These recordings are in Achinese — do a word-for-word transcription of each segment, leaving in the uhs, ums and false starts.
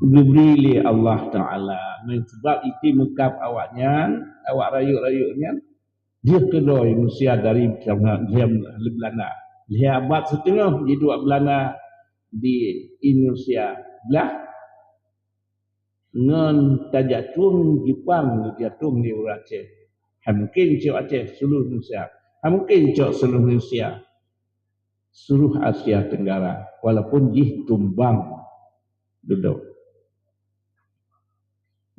geubri lé Allah Taala. Ngon sabab itimukab awaknyan, awak rayeuk-rayeuk nyan, jeuet keudroe manusia dari Belanda. Lhèe abad siteungoh jiduek Belanda di Indonesia blah, ngon tajatueng Jepang geujatueng di ureueng Aceh. Hai mungken cok Aceh seluruh Indonesia. Hai mungken cok seluruh Indonesia. Seluruh Asia Tenggara, walaupun jih tumbang dudoe.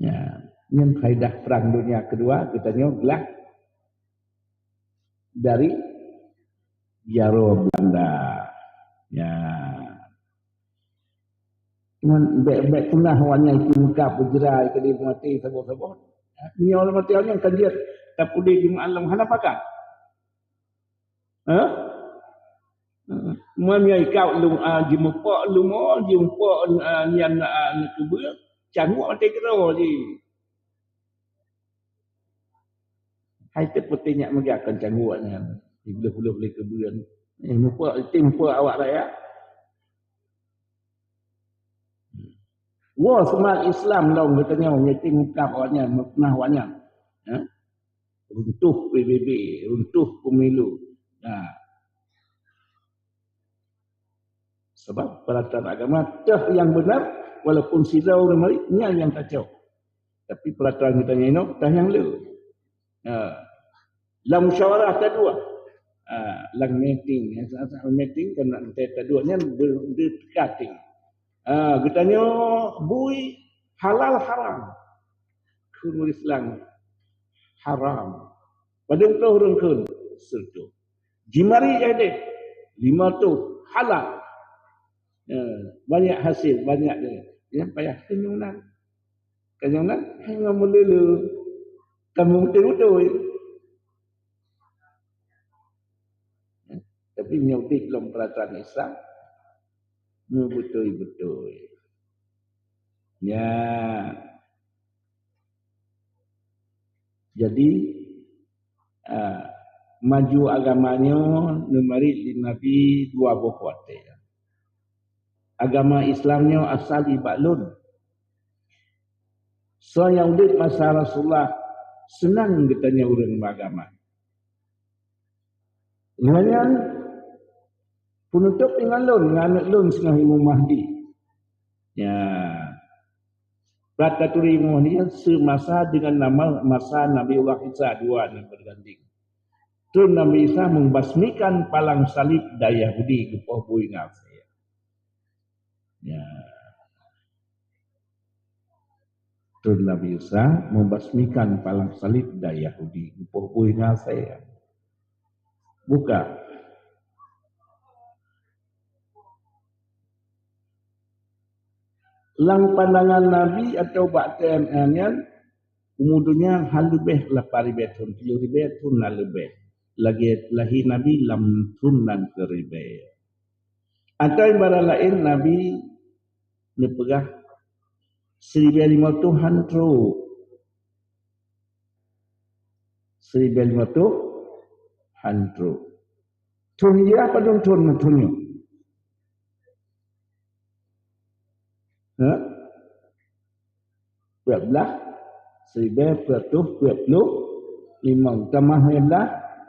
Ya, nyan faedah Perang Dunia Kedua geutanyoe glah dari jaroe Belanda. Ya. Cuman bèk-bèk peugah awaknyan itu muka peujrai keudéh maté saboh-saboh. Nyoe maté awaknyan ka jeuet tapeude di malam hana pakat. Ha? Meunyoe ikau lum, ah, jimuphok leumo, jimuphok, ah, nyan, ah, keubeue, cangguek maté keudroe jih. Hai teupeuteunyok meugah kon cangguek nyan, jibleuh-bleuh lé keubeue. Eh, muphok, item muphok awak rakyat. Woe seumat Islam lom geutanyoe nyeting ungkab awaknyan, meupeunoh awaknyan. Ha? Runtuh P B B, runtuh pemilu. Nah. Sebab peraturan agama teuh nyang beuna, walaupun sidroe ureueng marit, nyan nyang tacok. Tapi peraturan geutanyoe inoe teuh nyang le. Ha. Lam musyawarah tadua. Ha, lam meeting, ya, saat-saat meeting kan nak tadua nyan ber-, bertekating. Ha, geutanyoe bui halal haram. Kheun ureueng Islam haram. Padum ploh ureueng kheun? Sireutoh. Jimari jadi lima ratus halal. Ya, banyak hasil, banyak dia. Yang payah kenyunan. Kenyunan hanya melulu. Kamu betul-betul. Tapi nyoe udép lom peraturan Islam, meubeutôi-beutôi. Ya. Jadi, ah, maju agama nyoe neumarit lé Nabi dua boh watèe. Agama Islam nyoe asal ibak lôn. Soe nyang udép masa Rasulullah seunang geutanyoe ureueng beugama. Lheueh nyan, peunutôp deungon lôn, ngon aneuk lôn singoh Imam Mahdi. Ya. Bak taturi Imam Mahdi nyan seumasa deungon nama masa Nabiullah Isa dua nyang beugandeng. Trôn Nabi Isa membasmikan palang salib dan Yahudi geupoh bui ngon asèe. Ya. Trôn Nabi Isa membasmikan palang salib dan Yahudi geupoh bui ngon asèe. Buka. Lam pandangan Nabi atau bak T M N nyan, umu donya hana leubeh lapan ribèe thon, tujoh ribèe thon na leubeh. Lagèe lahé Nabi lam thon nyang keuribèe. Atau ibarat laén Nabi neupeugah siribèe limong reutôh han trôk. Siribèe limong reutôh han trôk. Thon Hijrah padum thon ngon thon nyoe? Ha? Peuet blah, siribèe peuet reutôh peuet ploh limong. Tamah lhèe blah,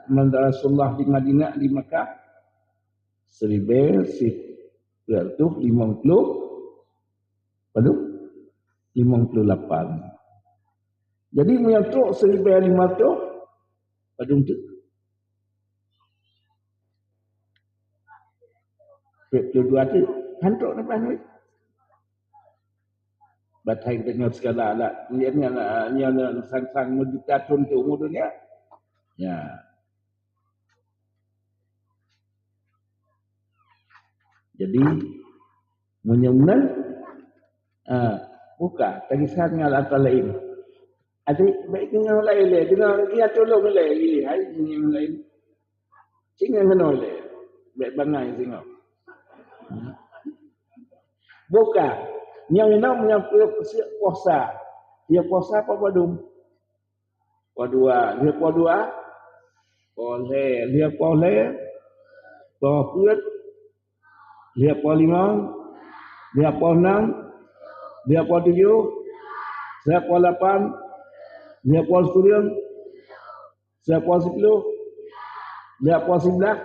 masa Rasulullah di Madinah, di Makkah, siribèe si-, peuet reutôh limong ploh, padum? Limong ploh lapan. Jadi, meunyoe trôk siribèe limong reutôh, padum teuk? Peuet ploh dua teuk. Han trôk leubeh nyoe. Batai geutanyoe segala alat. Nyan, nyan, nyan, nyan sang-sang meujuta thon teuk umu donya. Ya. Jadi, meunyoe meunan, ah, buka, tagisan ngon ata laén. Adik, bèk deungoe laén lé, deungoe dia tolong lé, hai, deungoe laén. Singoh keunoe lé, bèk bangai singoh. Buka, nyang inong nyang peusiek puasa. Dia puasa apa padum? Poh dua, lheueh poh dua, poh lhèe, lheueh poh lhèe, poh peuet, lheueh poh limong, lheueh poh nam, Lhèe ploh tujoh, lhèe ploh lapan, lhèe ploh sikureueng, lhèe ploh siplôh, lhèe ploh siblaih,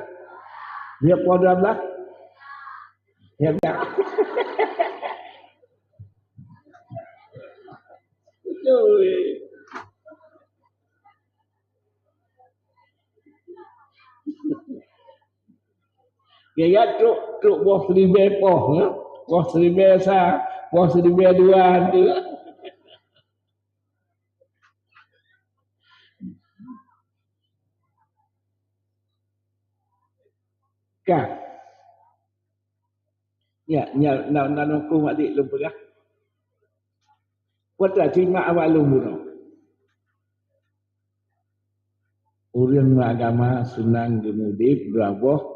lhèe ploh dua blaih. Lhèe blaih. Beutôi. Gaya trok, trok boh siribèe poh, ya. Boh siribèe sa, boh siribèe dua tu. Ka. Ya, nya na na nukung adik lôn peugah. Kuat tak terima awak lôn bunoe. Ureuëng meuagama seunang geumudeb dua boh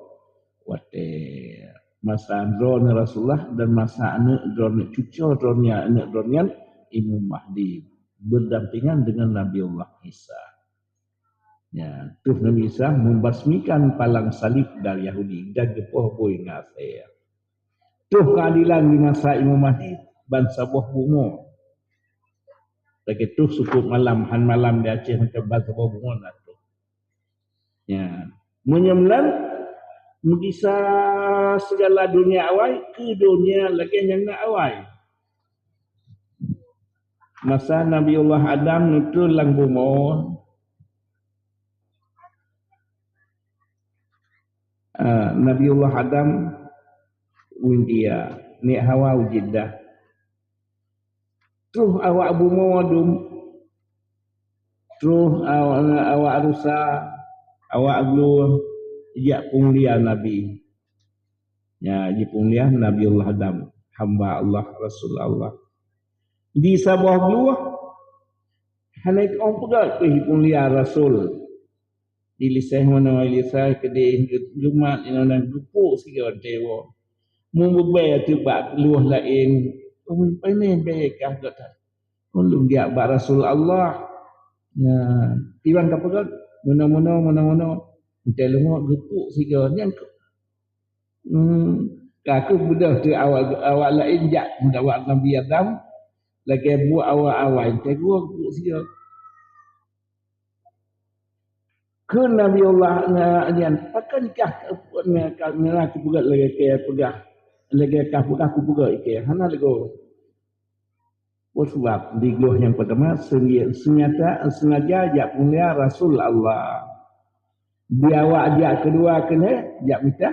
watèe, masa droeneuh Rasulullah dan masa aneuëk droeneuh, cucoe droeneuh, aneuëk droeneuh Imam Mahdi berdampingan dengan Nabiullah Isa. Ya, tuh Nabi Isa membasmikan palang salib dari Yahudi dan geupoh bui ngon asèe. Tuh keadilan di masa Imam Mahdi ban saboh bumoe. Lagèe tuh sukut malam, han malam di Aceh meukeubah saboh bumoe na tuh. Ya. Meunyoe meunan meugisa segala dunia awai keu dunia lagèe nyang na awai. Masa Nabiullah Adam neutron lam bumoe, ah, Nabiullah Adam u India, Nek Hawa u Jeddah. Troh awak bumoe dum, troh awak, awak rusa, awak glue, jak peumulia Nabi. Ya, jipeumulia Nabiullah Adam, hamba Allah, Rasul Allah. Di saboh glue, hana jipeugah pih jipeumulia Rasul. Di liseh manoe, liseh keudeh, geumat inoe na geupuk sigoe tewo. Meubeubaih teubak luwah laén, ui, pane bèe kah gata. Ulôn jak bak Rasul Allah. Ya, iban ka peugah, meunoe-meunoe, meunoe-meunoe. Entah leumo geupuk sigoe, nyan keuh. Hmm, ka keuh beudôh teuh awak, awak laén jak meudawat Nabi Adam, lagèe buet awai-awai, entah geuh geupuk sigoe. Kheun Nabiullah nyan, pakon kah, nyan, nyan kupeugah lagèe kah peugah, lagèe kah peugah kupeugah ikèe, hana leugo. Peue sabab? Di glôh nyang peutama, seunyata, seungaja jak peumulia Rasul Allah. Di awak jak keudua keuh, jak mita,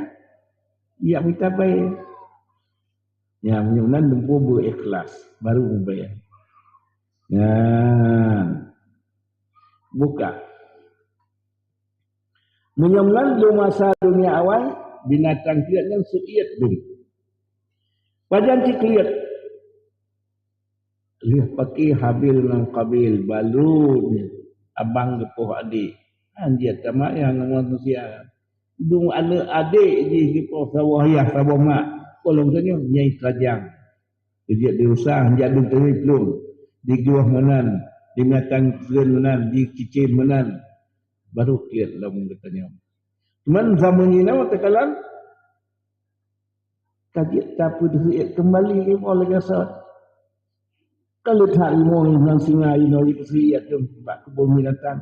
jak mita bae. Nyan, meunyoe nan dumpeue beu-ikhlas, baru mubaih. Nyan. Buka. Meunyoe nan lom masa dunia awai, binatang kleuet nyan seuiet dum. Pajan cit kleuet? Lheueh paké Habil ngon Qabil, balu nyan abang geupoh adék. Anjeuet tamat nyang ngon manusia. Dum aneuk adék jih geupoh saboh yah, saboh mak. Polong tanyoe nyai tajang. Geujeuet di rusa, jak dum teuhôi plueng. Di glôh meunan, di binatang keureuen meunan, di cicém meunan. Baru kleuet lom geutanyoe. Cuman zaman jinoe teukalan, ka jeuet tapeudeuheuet keumbali lé boh lagèe sot. Ka lheueh that limoe ngon singa inoe jipeuseuiet dum bak keubon binatang.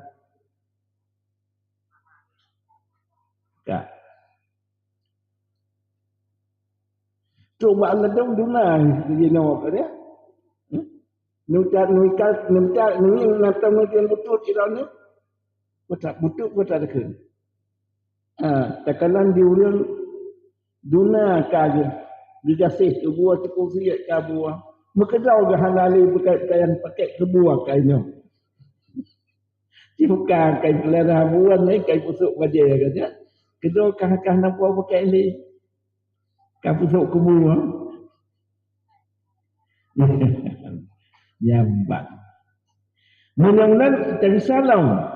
Ka. Trok bak ladôm duna jinoe ka dia. Hmm? Nutat, nuikat, nutat, nungieng natang nuieng butut ilôn nyoe. Beutak butut, beutak deukheun. Ha, takalan di ureueng duna ka geuh, geugaséh keu buah, teukusiek ka buah. Meukeudroe geuh hana lé beukai-, pakaian pakèk keu buah ka inong. Ci bukan kai peulana buan, eh, kai pusok bajèe ka nyan. Keudroe ka, ka hana buah pakèk lé. Ka pusok keu buah. Nyan ban. Meunyoe nan teusalong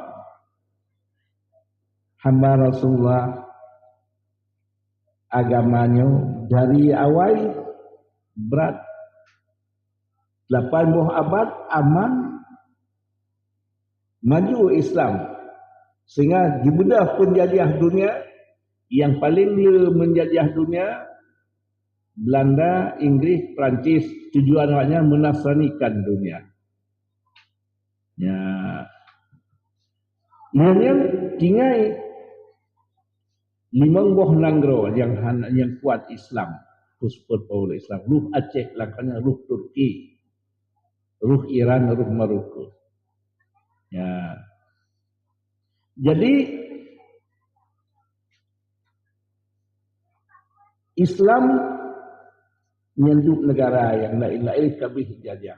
hamba Rasulullah, agama nyoe dari awai brat lapan boh abad aman maju Islam, sehingga jibeudôh peunjajah dunia nyang paleng le meunjajah dunia Belanda, Inggris, Perancis, tujuan awaknyan menasranikan dunia. Ya. Nyan tinggai limong boh nanggroe nyang han-, nyang kuat Islam, super power Islam. Rôh Aceh, langkahnya rôh Turki, rôh Iran, rôh Maroko. Ya. Jadi, Islam nyan duek negara nyang laén-laén ka abéh jajah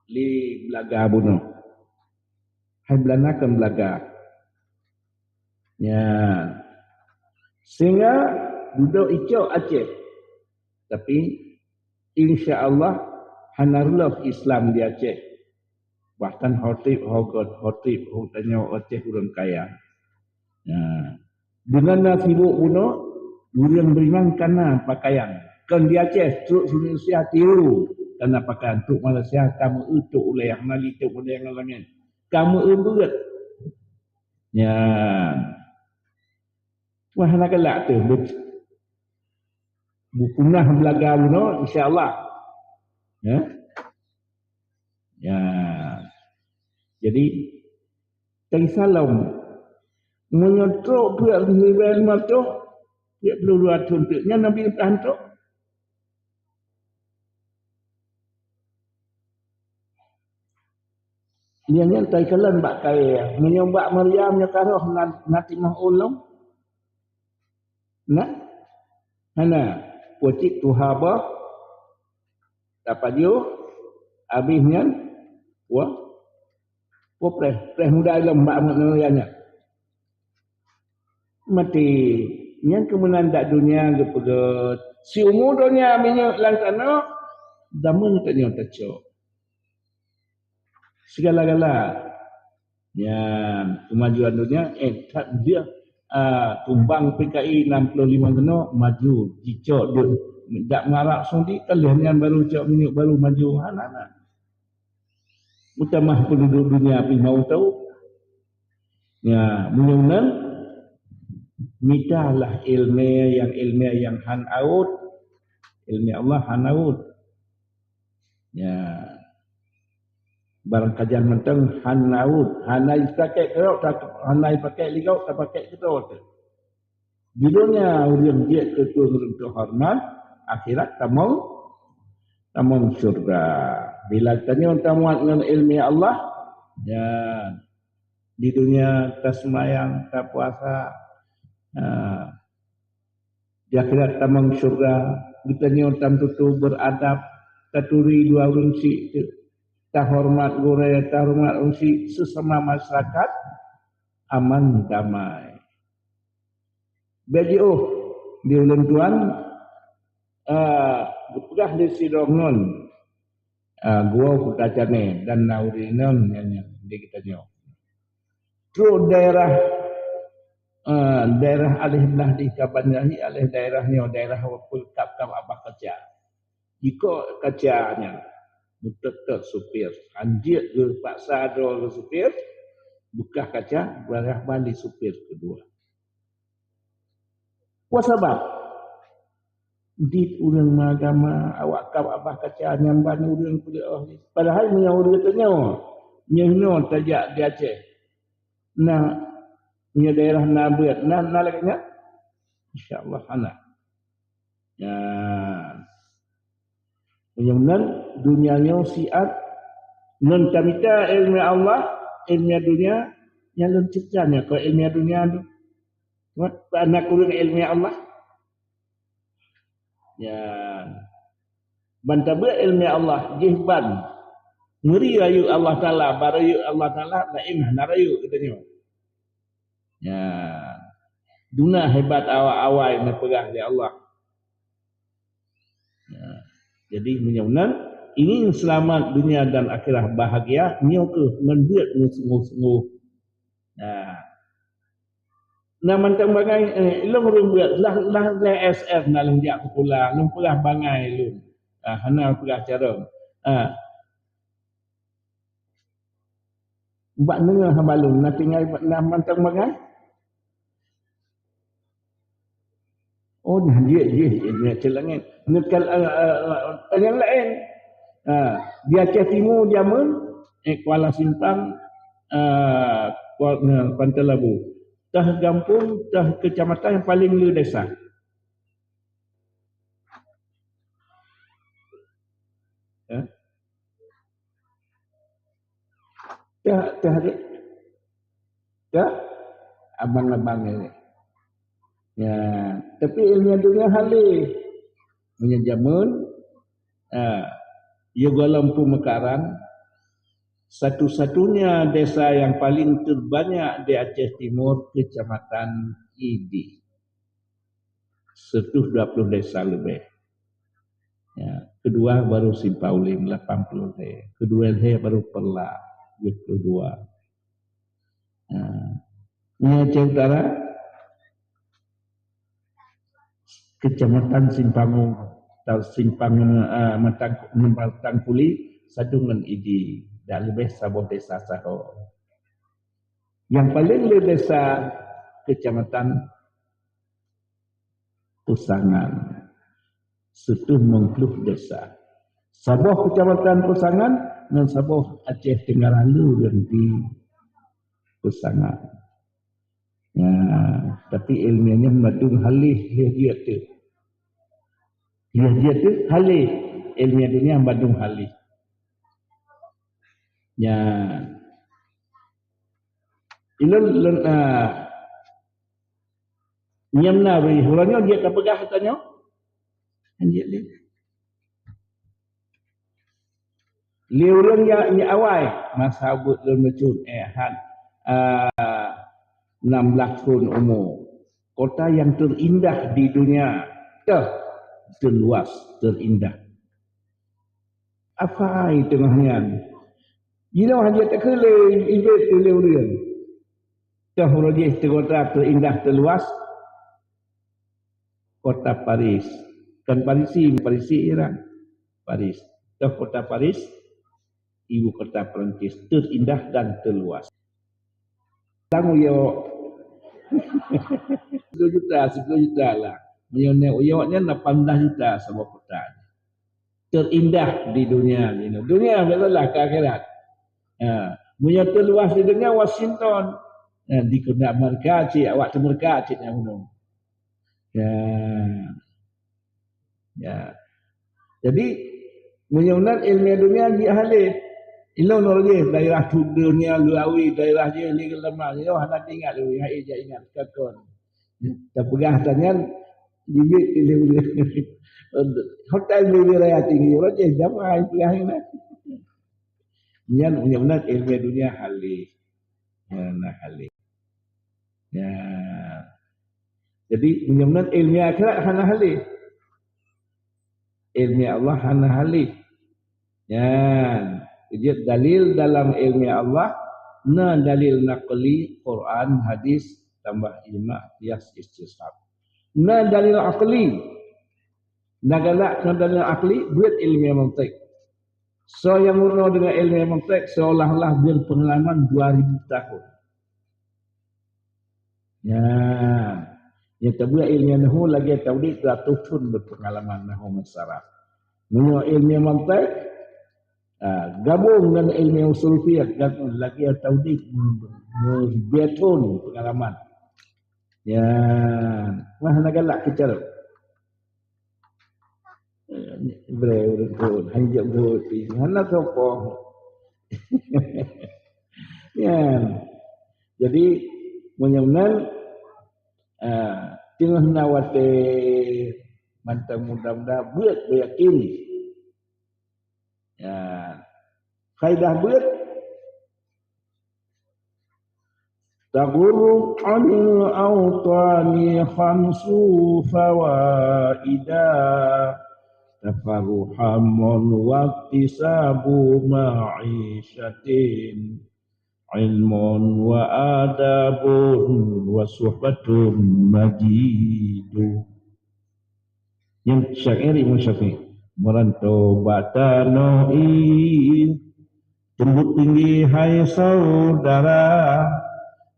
lé beulaga bunoe. Hai Belanda kon beulaga. Nyan. Sehingga dudoe icok Aceh. Tapi, insya Allah, hana reuloh Islam di Aceh. Bahkan ho treb, ho göt, ho treb, ho tanyoe Aceh ureuëng kaya. Nah, deungon na sibuk bunoe, ureuëng beriman kana pakaian. Kon di Aceh, trok Indonesia tiru kana pakaian. Trok Malaysia, ka meu-eu trok ulée, hana lé trok ulée ngon langét. Ka meu-eu beuet. Nyan. Wah, hana galak teuh. Beu-, beupunah beulaga bunoe, insya Allah. Ya. Ya. Jadi, teusalom. Meunyoe trok peuet ribèe lima reutôh, peuet ploh dua thon teuk, nyan Nabi tahan trok. Nyan, nyan taikalon bak kayèe. Meunyoe bak Maryam nyoe ka roh na, na timoh ulông. Nah, hana. Pocit tuha boh, tapajoh, abéh nyan, wah, wah preh, preh muda ilom bak Maryam nyan. Maté, nyan keumeunan dak donya geupeugöt. Siumu donya minyeuk lam tanoh, zaman tanyoe tacok. Segala-gala. Nyan, kemajuan donya, eh, that dia, ah, tumbang P K I enam puluh lima keunoe maju, jicok deuh. Dak meuharap Saudi, ka lheueh nyan baru cok minyeuk baru maju. Hana, hana. Meutamah penduduk dunia pih mau tahu. Ya, meunyoe nan, mitalah ilmu nyang, ilmu nyang han awot, ilmu Allah han awot. Ya. Barang kajan mantong han awot, hana jipakai keudroe, ta-, hana jipakai ligok, tapakai keudroe teuh. Di donya ureuëng jeuet keu peue ureuëng teuhoreumat, akhirat tamong, tamong syurga. Bila tanyoe tamuat ngon ilmu Allah, ya, di donya taseumayang, tapuasa, ha, di akhirat tamong syurga. Geutanyoe tam tutoe beuradab, taturi dua ureuëng syiek teuh, tahoreumat gurée, tahoreumat ureuëng syiek, sesama masyarakat, aman damai. Bék jiôh di ulôn tuan, a, geupeugah lé sidroe ngon, a, gua Kuta Cané dan na ureuëng inong nyan, nyan di geutanyoe. Trok daerah, a, daerah Aleh Blah di Kabanjahi, Aleh daerah nyoe, daerah peukab-kab Abah Kaca. Jikok kaca nyan, meutot-tot supir. Hanjeuet geupaksa droe lé supir, beukah kaca, barah ban lé supir keudua. Peue sabab? Dit ureuëng meuagama, awak kab Abah Kaca nyang ban ureuëng peuleueh. Padahai meunyoe ureuëng tanyoe, nyoe hinoe tajak di Aceh. Na, nyoe daerah na beuet, na, na lagée nyan? Insya Allah hana. Ya. Meunyoe nan, dunia nyoe siat, ngon tamita ilmu Allah, ilmu dunia, nyang lôn cerita nyoe keu ilmu dunia tu. Mat, anak ureuëng ilmu Allah. Ya. Ban tabeuet ilmu Allah, jih ban. Ngeri rayeuk Allah Taala, bak rayeuk Allah Taala, laén hana rayeuk geutanyoe. Ya. Duna hebat awai-awai neupeugah lé Allah. Ya. Jadi, meunyoe nan, ingin selamat dunia dan akhirat bahagia, nyoe keuh ngon buet meusungguh-sungguh. Ya. Na mantong bangai, eh, lôn ureuëng buet, lah, lah, lah S F na lôn jak sikula, lôn peugah bangai lôn. Ah, hana peugah carông. Ah. Bak neungoh haba lôn, na tinggai na mantong bangai? Oh, nyan jih, jih, jih, jih, cek langét. Nyeukal, eh, eh, eh, nyang laén. Ha, di Aceh Timu jameun, eh, Kuala Simpang, eh, Kuala, eh, Pantai Labu. Teuh gampông, teuh keucamatan nyang paleng le desa. Ya. Teuh, teuh, adik. Teuh, abang-abang ni. Ya, tapi ilmu dunia halé. Meunyoe jameun, ah, ya, golom peumekaran, satu-satunya desa yang paling terbanyak di Aceh Timur, Kecamatan Idi. Seratus dua puluh desa lebih. Ya, kedua baru Simpauling, lapan puluh lhèe. Kedua lhèe baru Peureulak, tujuh puluh dua. Ha. Nyoe Aceh Utara, Kecamatan Simpang, Simpang, eh, Matang, Matang Kuli, satu ngon Idi, dak leubeh saboh desa saho. Nyang paleng le desa Kecamatan Pusangan, seratus limong puluh desa. Saboh Kecamatan Pusangan ngon saboh Aceh Tenggara Lueng di Pusangan. Ya, tapi ilmiah nyan mandum haleh, lheueh jeuet teuh. Lheueh jeuet teuh haleh, ilmiah dunia mandum haleh. Ya. Ilôn, lôn, ah, Nyang na bri uroe nyoe jeuet tapeugah tanyoe. Jeuet lé. Lé ureueng nyang, nyang awai masa buet lôn bacut, eh, hat, ah, enam belas thon umu. Kota yang terindah di dunia. Teuh, terluas, terindah. Apai teungoh nyan? Jinoe hana takheun lé ibet lé ureueng. Toh uroe jih kota teuindah teuluas, kota Paris. Kon Parisi, Parisi Iran. Paris. Toh kota Paris, ibu kota Perancis, teuindah dan teuluas. Tang uyok. Sepuluh juta, sepuluh juta lah. Meunyoe uyok nyan lapan belas juta saboh kota. Teuindah di dunia ni. Dunia biasalah ke akhirat. Ha. Meunyoe teuluas di dunia, Washington. Ha, di keunak Amerika cit, awak teumeureka cit nyang bunoe. Ya. Ya. Jadi, meunyoe meunan ilmiah dunia jih haleh. Ilôn uroe jih daerah tu dunia luawi, daerah jih lé geulama, ilôn hana ingat lé, hai jak ingat kakon. Tapeugah tanyan jibit ilmu. Hotel Bibir Raya Tinggi, uroe jih jamai peugah nyan. Nyan, nyan meunan ilmiah dunia haleh. Nyan na haleh. Ya. Jadi, meunyoe meunan ilmiah akhirat hana haleh. Ilmiah Allah hana haleh. Nyan, jeuet dalil dalam ilmiah Allah, na dalil naqli, Quran, hadis, tambah ijma, qiyas, istishab. Na dalil aqli. Na galak keu dalil aqli, buet ilmiah mantiq. Soe nyang meurunoe deungon ilmiah mantiq seolah-olah berpengalaman dua ribu tahun. Ya, nyang tabuet ilmiah nahwu lagèe taudép dua ratus thon berpengalaman nahwu ngon saraf. Meunyoe ilmiah mantiq, ah, gabong ngon ilmiah usul fiqh, gabong lagèe taudép meubiet thon pengalaman. Ya, mah na galak keucalon. Bre ureueng phôn, hai jak buet pi. Hana sopoh. Nyan. Jadi, meunyoe meunan, ah, teungoh na watèe mantong muda-muda, buet beuyakin. Ya. Faedah buet. Taghurru anil awtani khamsu fawaida. Tafarruhamun waktisabu ma'isyatin. Ilmun wa adabun wa suhbatun majidu. Nyan syair Imam Syafi'i. Meurantau bak tanoh ie, teumbuk tinggi hai saudara,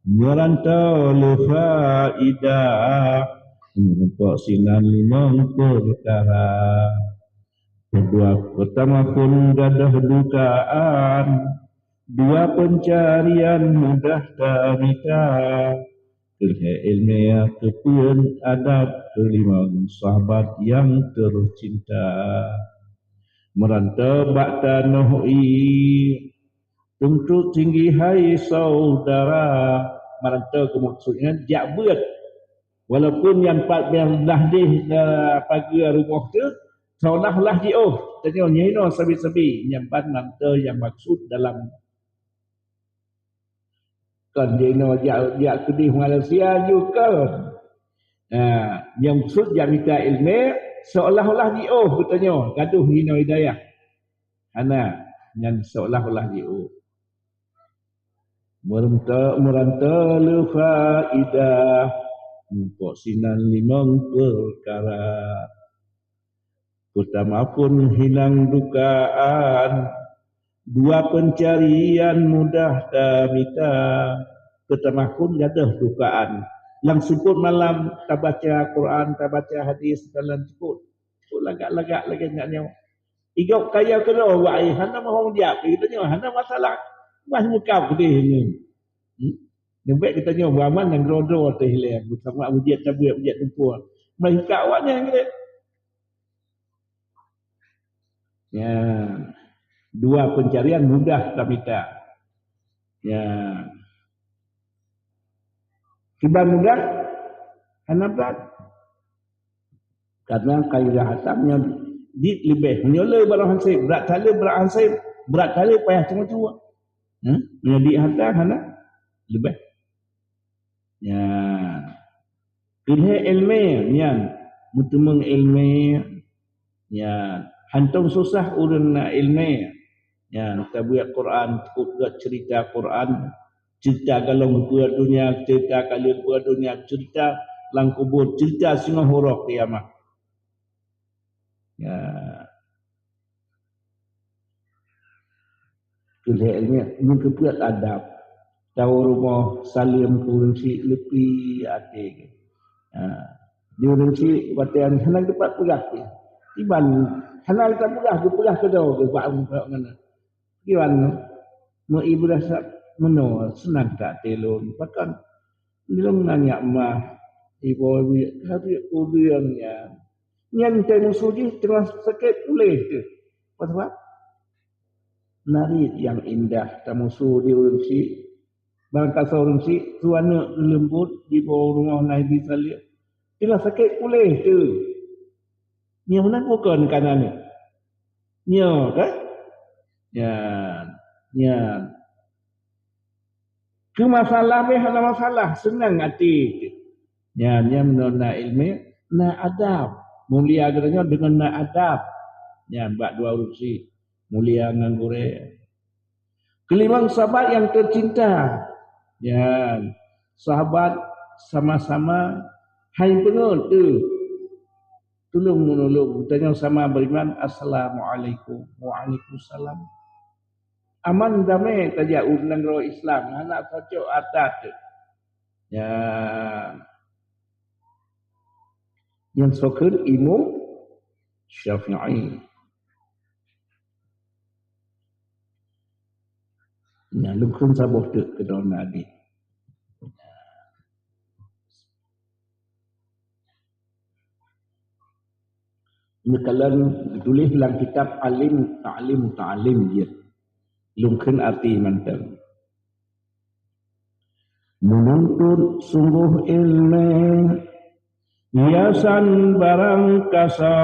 meurantau le faidah, Meurumpok sinan limong peukara. Peudua peutama phon gadôh dukaan, dua peuncarian mudah tamita. Keulhèe iéleumé keupeuet adab, keulimong sahabat nyang teucinta. Meurantô bak tanoh ie, tuntot tinggi hai saudara. Meurantô keuh maksudnya jak beuet. Walaupun nyan pat nyang blah deh, eh, pageue rumoh teuh, seolah-olah jiôh. Tanyoe nyan inoe sabe-sabe, nyan ban mantong nyang maksud dalam kon jinoe jak, jak keudeh Malaysia ju kon. Ha, nyang maksud jak mita iéleumé, seolah-olah jiôh geutanyoe gadoh jinoe hidayah. Hana, nyan seolah-olah jiôh. Meurantô, meurantô le faidah, meurumpok sinan limong peukara. Peutama phon hilang dukaan, dua peuncarian mudah tamita. Peutama phon gadôh dukaan. Lam seupôt malam tabaca Quran, tabaca hadis, dan lam seupôt. Seupôt lagak-lagak lagèe nyan nyoe. Igop kaya keudroe wai, hana mohong jak, geutanyoe hana masalah. Wah mukam keudeh nyoe. Hmm? Leubeh geutanyoe beuaman nyang droe-droe teuh ilèe, beusama ujian tabeuet, ujian tumpôk. Meuhika awaknyan geutanyoe. Ya, dua peuncarian mudah tamita. Ya. Kiban mudah, hana brat. Karena kaidah asam nyoe dit leubeh. Nyoe le barang hansip, brat tale, brat hansip, brat tale payah teuma cuba. Hmm? Nyoe dit harta hana leubeh. Ya. Keulhèe iéleumé nyan, meuteumeung iéleumé nyan. Hantom susah ureuëng na iéleumé nyan, tabeuet Quran, takot gét cerita Quran, cerita galong geupeu donya, cerita ka lheueh geupeu donya, cerita lam kubur, cerita singoh uroe kiamat. Ya. Keulhèe iéleumé nyoe keupeue adab. Tawoe rumoh saleuem keu ureuëng syiek leupie até. Ha. Di ureuëng syiek watèe hana teupat peugah pih. Iban hana teupat peugah, geupeugah keudroe geuh bak ureuëng nyan. Iban meuibadah sa-, meunoe seunang that até lôn. Pakon lôn nanya mah iboh hareuet ureuëng nyan. Nyan teuh musoh jih teungoh sakét puléh teuh. Peue sabab? Narit nyang indah tamusoh di ureuëng syiek. Barangkasoe ureuëng syiek, su aneuëk leumbot jiboh rumoh Nabi saleuem. Teungoh sakét puléh teuh. Nyoe meunan bukon ka na aneuëk. Nyoe kan? Nyan, nyan. Keu masalah beh hana masalah, seunang até. Nyan, nyan meunoe na iéleumé, na adab. Mulia geutanyoe deungon na adab. Nyan bak dua ureuëng syiek, mulia ngon gurée. Keulimong sahabat nyang teucinta. Nyan, sahabat sama-sama hai peungeut teuh. Tulông meunulông, tanyoe sama beriman, "Assalamualaikum." "Waalaikumsalam." Aman damé tajak u nanggroe Islam, hana sacok ata teuh. Ya. Nyang soe kheun Imam Syafi'i. Nyan lôn kheun saboh teuk keu droeneuh adik. Neukalon geutuléh lam kitab Alim Ta'lim Ta'lim jeuet. Lôn kheun arti mantong. Menuntut sungguh ilmu, hiasan barang kasa,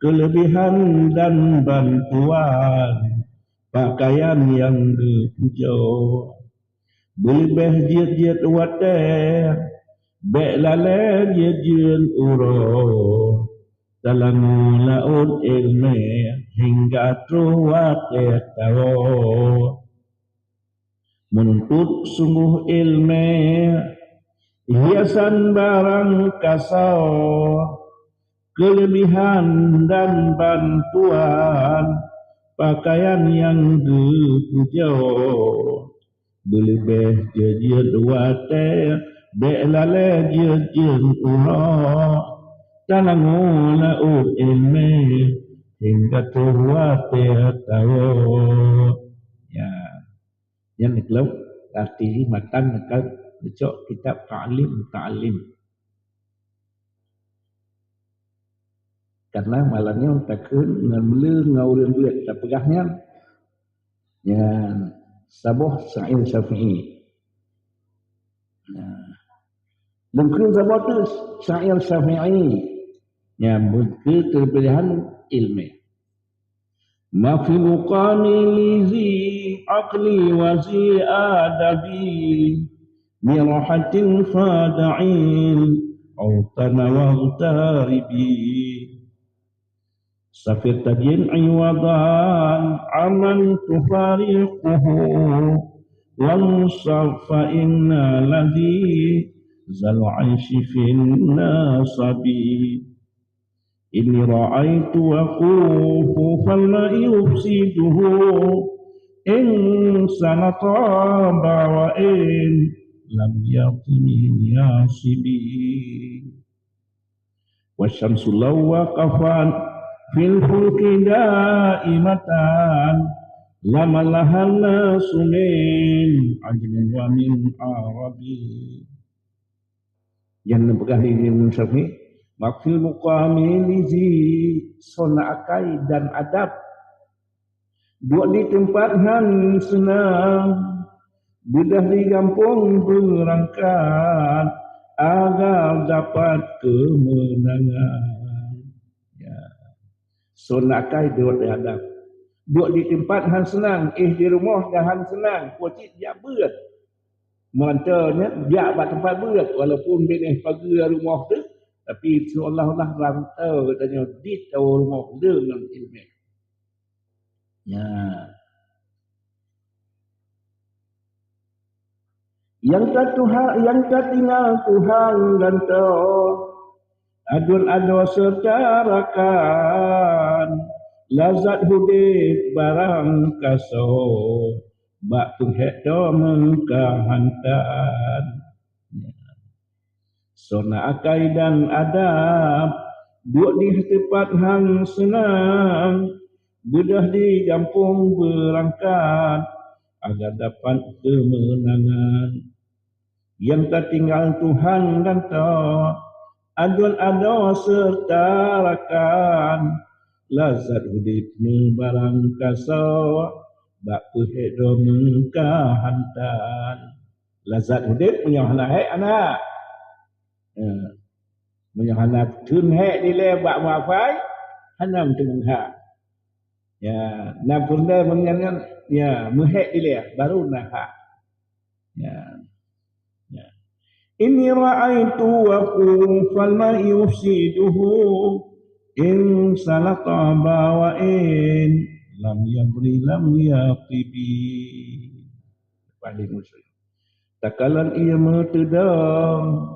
kelebihan dan bantuan, pakaian yang geupuja. Beuleubeh jeuet-jeuet watée, bék lalée jeuet-jeuet uroe. Dalam laôt ilmu hingga troh watée tawoe. Menuntut sungguh ilmu, hiasan barang kasa, kelebihan dan bantuan, pakaian yang geupuja. Beuleubeh jeuet-jeuet watée Bék lalée jeuet-jeuet uroe, tananggong laôt iéleumé, hingga troh watée tawöt. Ya. Nyan keuleuh arti matan neukalon neucok kitab Ta'lim Muta'allim. Karna malam nyoe takheun ngon le ngon ureuëng beuet tapeugah nyan. Nyan saboh syair Syafi'i. Nah, lôn kheun saboh teuk syair Syafi'i. Nyan beukeuteubilehan iéleumé. ما في مقامي لذي عقل وذي أدب من راحة فدع الأوطان واغترب. سافر تجد عوضا عمن تفارقه، وانصب فإن الذي ذا العيش في النصب. إني رأيت وقوف فالماء يفسده، إن سال طاب وإن لم يطب يصب. والشمس لو وقفت في الفلك دائمة لملها الناس من عجم ومن عرب. Nyang neupeugah lé Imam Syafi'i, "Ma fil muqami lizi", sona akai dan adab. Duek di teumpat han seunang, beudoh di gampông beurangkat, agar dapat keumeunangan. Ya. Sona akai duek di adab. Duek di teumpat han seunang, éh di rumoh dah han seunang, peue cit jak beuet. Meuranto nyan jak bak teumpat beuet, walaupun binéh pageue rumoh teuh, tapi seolah-olah rantô geutanyoe dit atawa rumoh deungon iéleumé. Nyan. Nyang ka Tuhan, nyang ka tinggai Tuhan gantoe, aduen adoe seureuta rakan, lazat udeb barang kasoe, bak peuhék droe meukeuhantan. Sona akai dan adab, duek di teumpat han seunang, beudoh di gampông beurangkat, agar dapat keumeunangan. Nyang ka tinggai Tuhan gantoe, aduen adoe seureuta rakan, lazat udeb nyoe barang kasoe, bak peuhék droe meukeuhantan. Lazat udeb meunyoe hana hék, hana. Ya. Meunyoe hana theun hék dilée bak meuafai, hana meuteumé hak. Ya, na peureulée meunyan nyan, ya, meuhék dilée, baru na hak. Ya. Ya. Inni ra'aitu wa qufal ma'i yufsiduhu, in sala taba wa in lam yabri lam yatibi. Paling usul. Takalon ié meuteudong,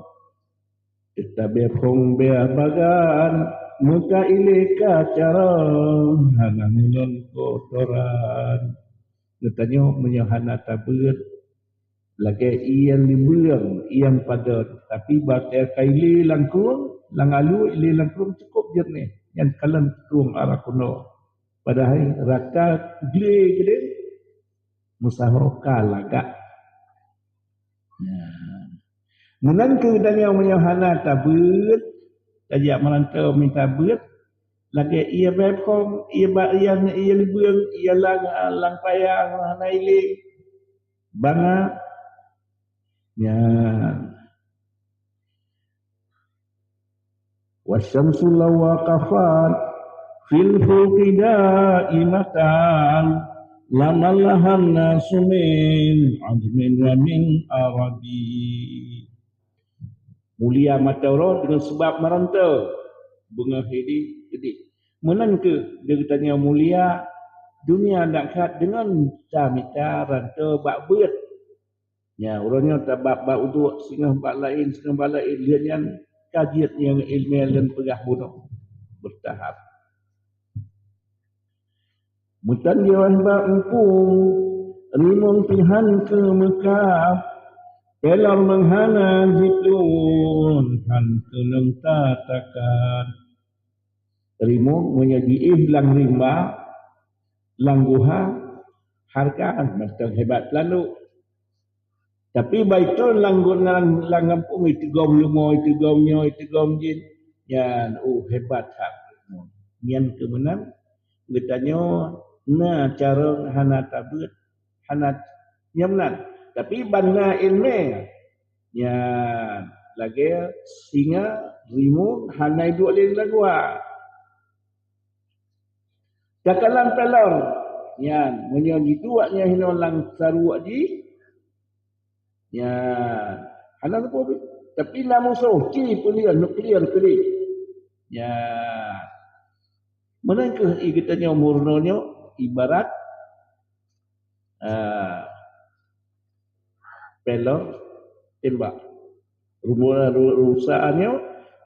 teutabe phon bea bagan, meuka ilée ka carông, hana meulon kotoran. Geutanyoe meunyoe hana tabeuet, lagée ié libeung, ié padot, tapi watée ka ilée lam krueng, lam alu ilée lam krueng cukôp jeureunéh, nyan kalon krueng arah keunoe. Padahai raka glé keudeh, meusaho ka lagak. Nah, meunan keuh geutanyoe meunyoe hana tabeuet, tajak meuranto mita beuet, lagée ié bée phon, ié bak rian, ié libeung, ié lam, lam paya hana ilée. Bangai. Nyan. Wasyamsu law waqafat fil fuqi daimatan, lamallahan nasu min ajmin wa min arabi. Mulia mata uroe deungon sabab meuranto, beungoh hidéh keudeh. Meunan keuh geutanyoe mulia dunia dan akhirat deungon tamita ranto bak beuet. Nya, uroe nyoe tabab bak uduk, singoh bak laén, singoh bak laén, lheueh nyan ka jeuet nyang iéleumé lôn peugah bunoe beutahap. Meutan jih bak muphom, rimong pih han keumeukab, Pelor meuhana jiplueng, han keunong tatakan. Rimueng meunyoe jiéh lam rimba, lam guha, hareuga mantong hebat peulandok. Tapi bak itoe lam gu-, lam, lam gampông, iteugom leumo, iteugom nyoe, iteugom jih, nyan, oh, hebat that. Nyan keuh meunan geutanyoe na carông hana tabeuet, hana nyang meunan. Tapi ban na iéleumé, nyan lagée singa, rimueng hana iduek lé lam guha. Takalon pelor, nyan meunyoe jiduek nyan hinoe lam saruek jih, nyan hana sapeue pih. Tapi na musoh, ci peulian, nuklir keudeh. Nyan. Meunan kheueh geutanyoe meurunoe nyoe ibarat, ah, pelor tembak. Rumoh ru-, rusa nyoe,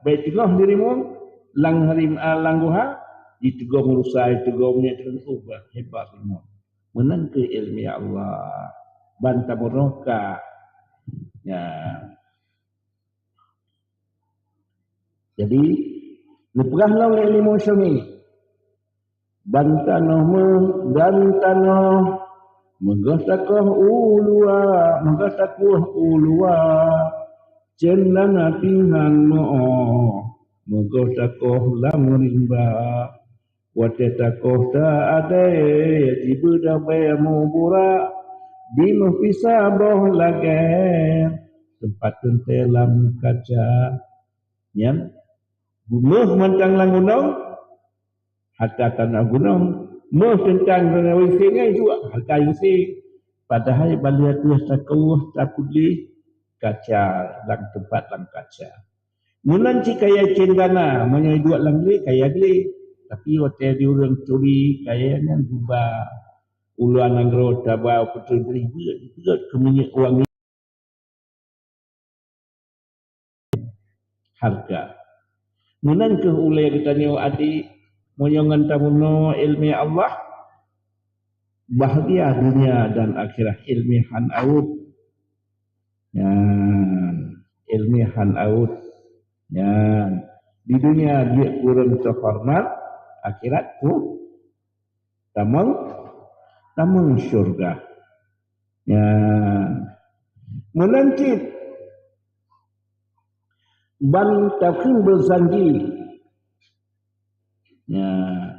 bèk teungoh di rimueng, lam harim-, ah, lam guha, jiteugom rusa, jiteugom nyoe, oh, bah, hebat rimueng. Meunan kheueh iéleumé Allah. Ban tameurunoe ka. Ya. Jadi, neupeugah lom lé Imam Syami, ban tanoh meu-, dan tanoh, meugah takoh u luwa, meugah takoh u luwa, cendana pih han meu-oh, meugah takoh lam rimba. Watée takoh ta adée, jibeudôh bée muburak, dimeuh pisa boh lagée, teumpat teuntée lam kaca. Nyan, geumoh mantong lam gunong, hareuga tanoh gunong, moh teuntang gunong wise nyan juak hareuga wise. Padahai bak lheueh ateueh takoh tapeudeh kaca lam teumpat lam kaca. Meunan cit kayèe cendana, meunyoe duek lam glé, kayèe glé. Tapi watèe di ureueng turi, kayèe nyan geuba. U luwa nanggroe taba u peuteun turi beuet, beuet keu minyeuk wangi hareuga. Meunan kheueh ulèe geutanyoe adik, meunyoe ngon tamunoe ileumèe Allah, bahgia dunia dan akhirat, ileumèe han awöt. Nyan, ileumèe han awöt. Nyan, di dunia jeuet ureueng teuhoreumat, akhirat pun tamong, tamong syurga. Nyan, meunan cit ban takheun beujanji. Nyan,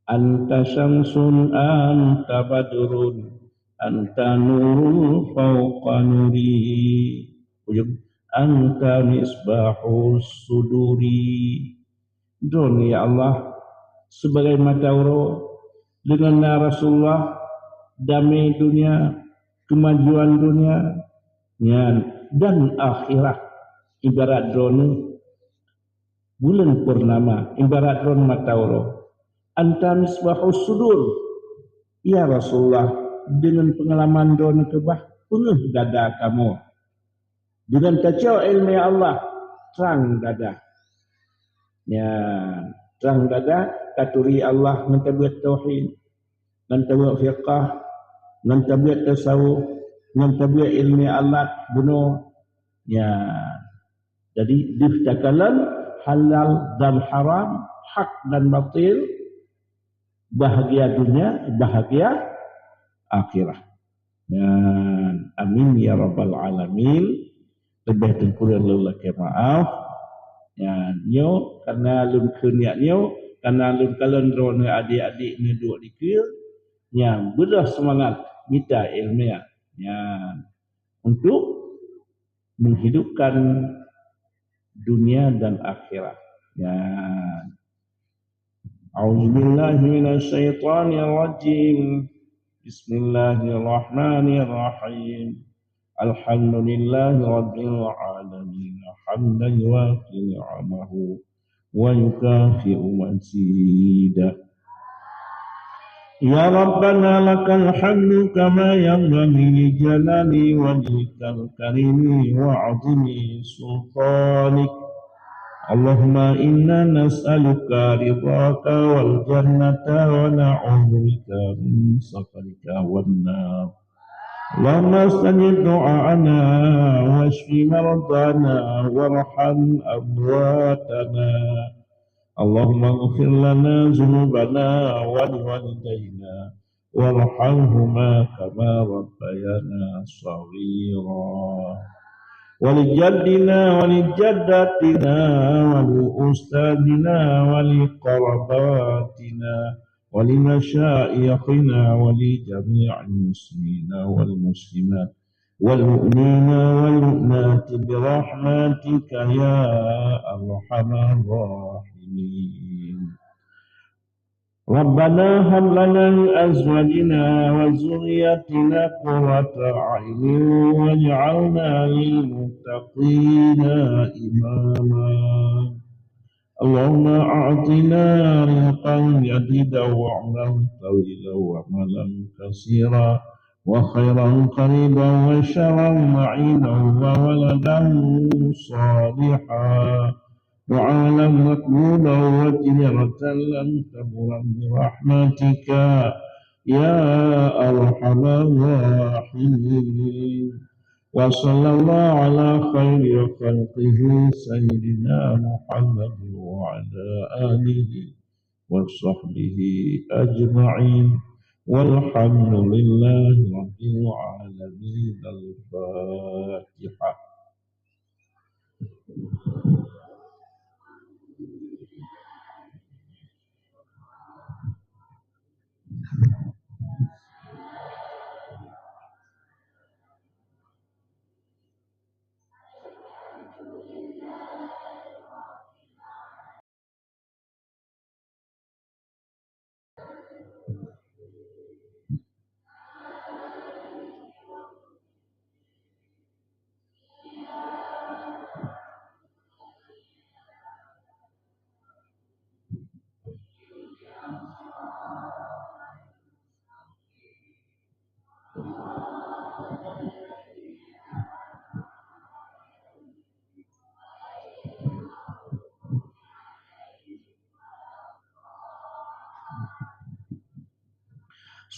anta syamsun, anta badrun, anta nurun fauqa nuri. Ujong, anta misbahus suduri. Droeneuh, ya Allah, sibagai mata uroe, deungon na Rasulullah, damé dunia, keumajuan dunia, nyan, dan akhirat. Ibarat droeneuh buleuen purnama, ibarat droeneuh mata uroe. Anta misbahus sudur. Ya Rasulullah, deungon peungalaman droeneuh keubah, peungeuh dada kamoe. Deungon tacok ileumèe Allah, trang dada. Nyan, trang dada, taturi Allah ngon tabeuet tauhid, ngon tabeuet fiqah, ngon tabeuet tasawuf, ngon tabeuet ileumèe alat bunoe. Nyan. Jadi, deuh takalon halal dan haram, hak dan batil, bahagia dunia, bahagia akhirat. Nyan, amin ya rabbal alamin. Leubeh teungku lôn lakèe maaf. Nyan, nyoe karena lôn kheun jak nyoe, karena lôn kalon droeneuh adik-adik neuduek dikeue, nyan, beudôh seumangat mita ileumèe. Nyan, untuk menghidupkan dunia dan akhirat. Nyan. A'udzubillahi minasyaitonirrajim. Bismillahirrahmanirrahim. Alhamdulillahi rabbil alamin. Hamdan yuwafi ni'amahu wa yukafi'u mazidah. Ya Rabbana, lakal hamdu kama yanbaghi li jalali wajhikal karimi wa 'azimi sultanik. Allahumma inna nas'aluka ridhaka wal jannata wa na'udzubika min sakhatika wan nar. اللهم استجب دعاءنا واشف مرضانا وارحم أمواتنا. اللهم اغفر لنا ذنوبنا ولوالدينا وارحمهما كما ربيانا صغيرا. ولجدنا ولجدتنا ولأستاذنا ولقراباتنا ولمشايخنا ولجميع المسلمين والمسلمات والمؤمنين والمؤمنات برحمتك يا أرحم الراحمين. ربنا هب لنا من أزواجنا وذرياتنا قرة أعين واجعلنا للمتقين إماما. اللهم أعطنا رزقا جديدا وعمرا طويلا ومالا كثيرا وخيرا قريبا وشرا بعيدا وولدا صالحا وعملا مقبولا وتجارة لن تبور برحمتك يا أرحم الراحمين. وصلى الله على خير خلقه سيدنا محمد وعلى آله وصحبه أجمعين. والحمد لله رب العالمين. الفاتحة.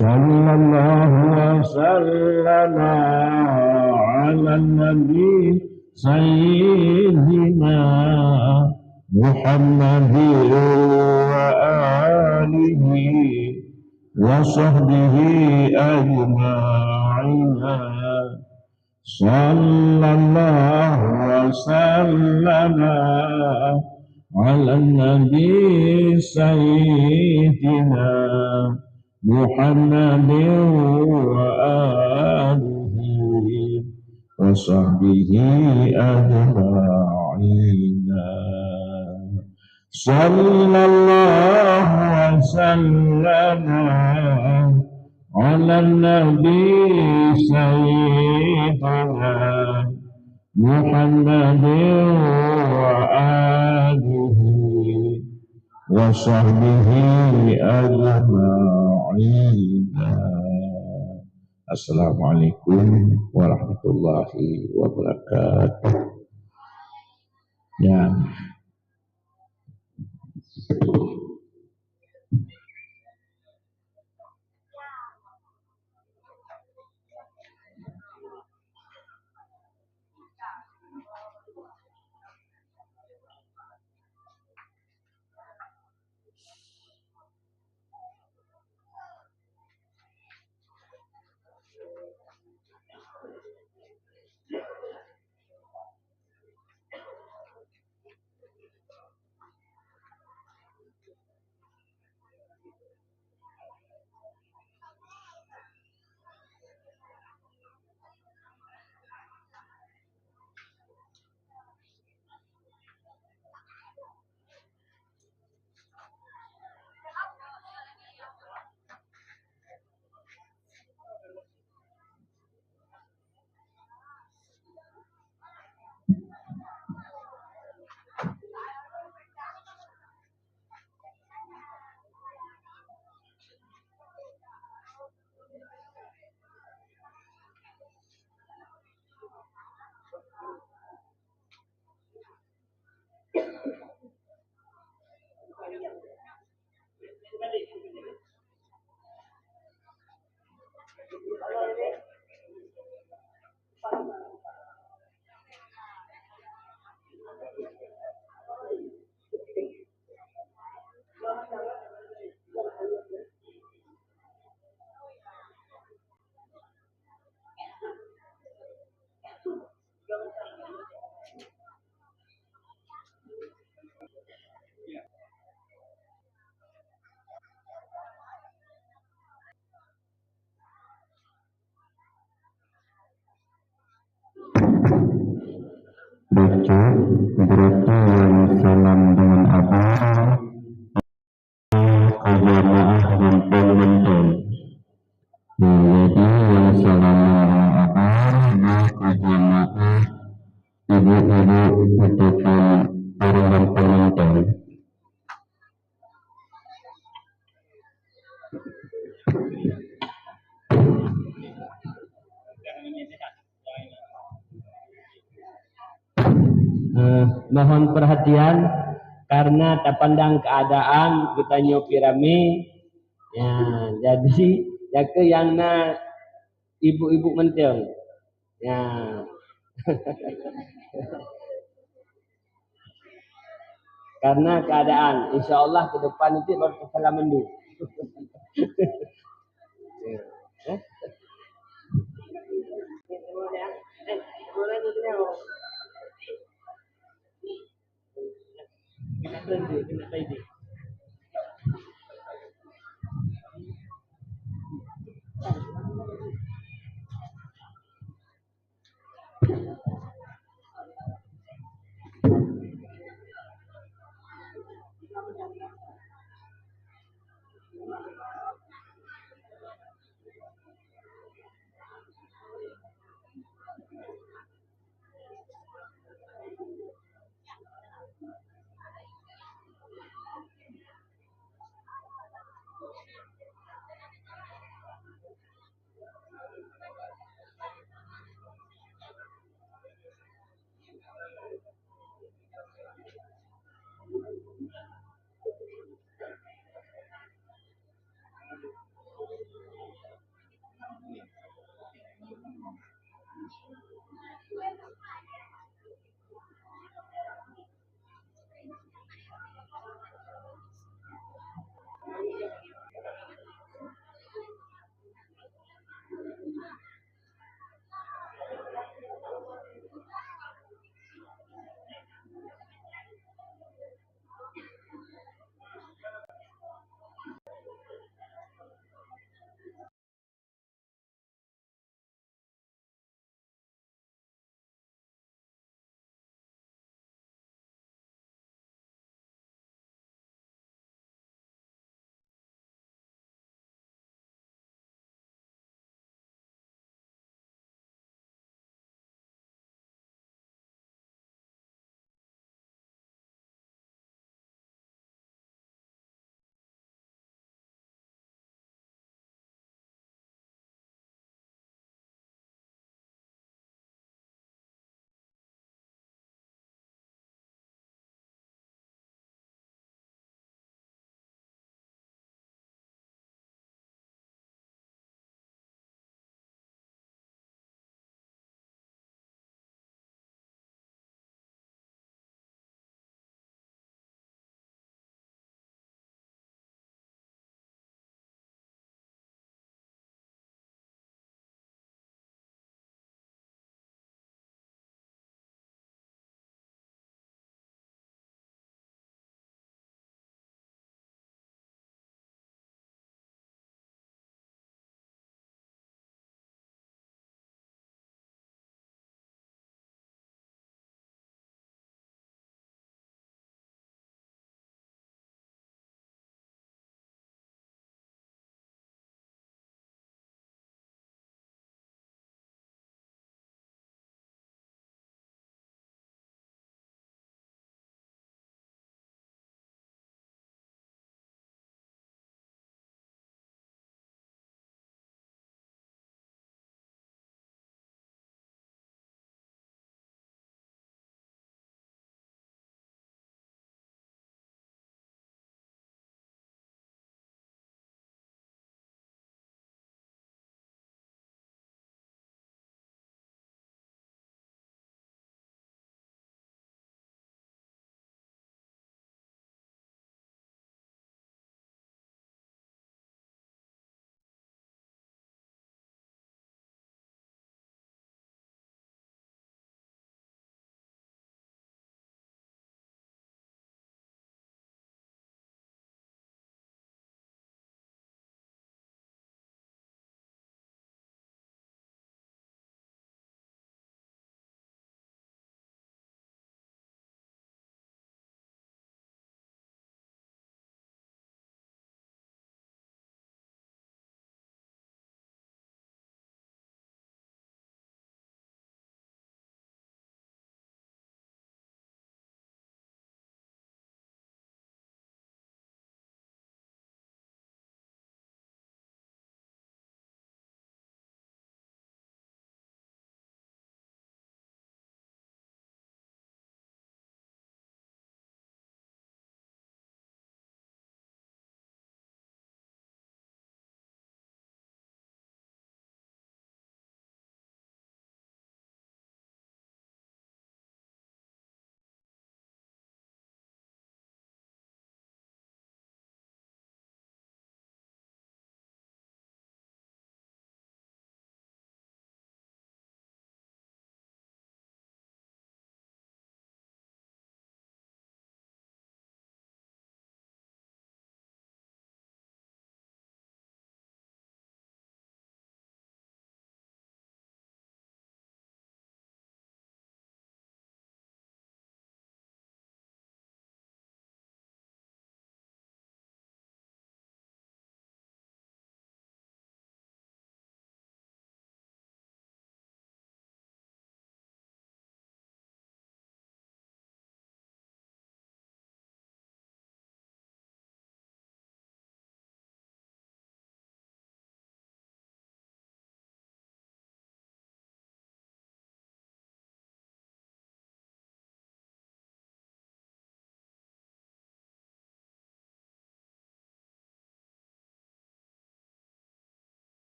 صلى الله وسلم على النبي سيدنا محمد وآله وصحبه أجمعين. صلى الله وسلم على النبي سيدنا محمد وآله وصحبه أجمعين. صلى الله وسلم على النبي سيدنا محمد وآله وصحبه أجمعين. السلام عليكم ورحمة الله وبركاته. Ya. Berarti nyang salam dengan abang, jamaah gampông mantong. Nah, jadi nyang salam dengan abang, jamaah ibu-ibu ataupun para gampông mantong. Eh, mohon perhatian, karena tapandang keadaan geutanyoe pi ramé. Ya, jadi, nyang keu nyang na ibu-ibu mantong. Ya. Karena keadaan, insya Allah ke depan nanti baru kita salam mandu. Ya. Eh?